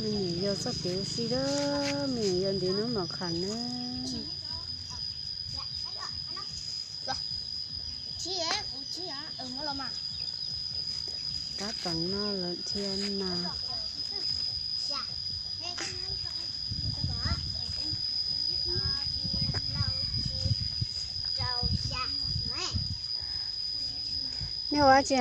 Me nyuam yaus txoj kev ua si lawm, me nyuam yaus ntiv noob mos kham na. Tab tom no lawm thiab mas. Nej ua dab tsi?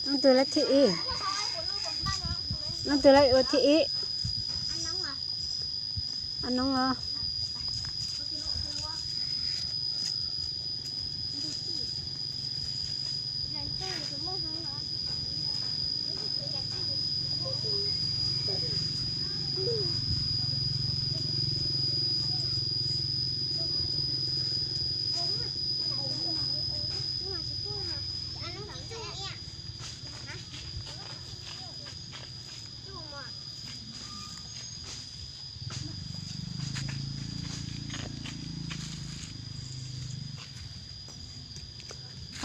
Leej twg lawv thib ib? Leej twg lawv ua thib ib? Ab Noob os.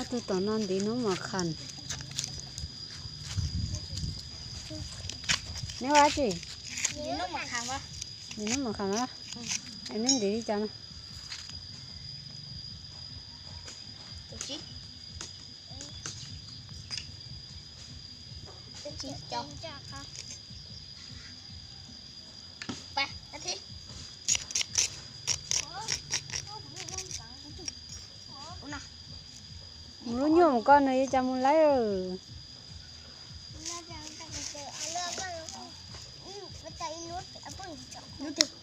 Ob tug tom no ntiv noob mos kham. Neb ua dab tsi? Ntiv noob mos kham na. Es neb ntiv li cas no? Mus lub nyuag mus koj nws yuav cas mus laib. Lub twg?